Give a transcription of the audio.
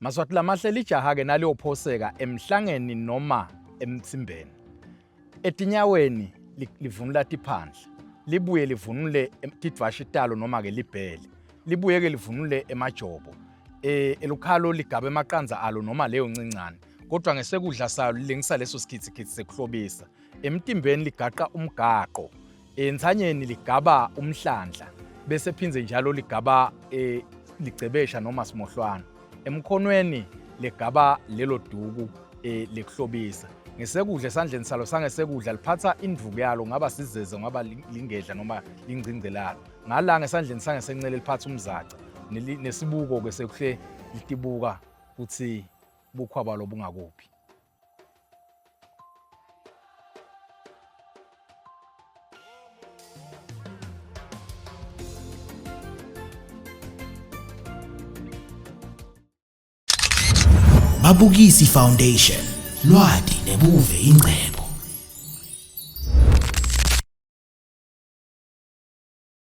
Maswati lamahle lijaha-ke naliyophoseka emhlangeni noma emthimbeni. Etinyaweni livunula tiphandla, libuye livunule tidvashi talo noma-ke libhele, libuye-ke livunule emajobo. E, elukhalo ligabe emaqanza alo noma leyo ncincane, kodwa ngesekudla salo lilengisa leso sikhithikithi sekuhlobisa. Emtimbeni ligaqa umgaqo, entsanyeni ligaba umhlandla, bese phindze njalo ligaba e, ligcebesha noma simohlwana. Emkhonweni ligaba lelo duku e, lekuhlobisa. Ngesekudla esandleni salo sangesekudla liphatha induku yalo, ngaba sizeze, ngaba lingedla noma lingcingce lalo. Ngala ngesandleni sangesencele liphatha umzaca nesibuko-ke sekuhle litibuka ukuthi bukhwaba lo bungakuphi. Babukisi Foundation lwati nebuve ingcebo.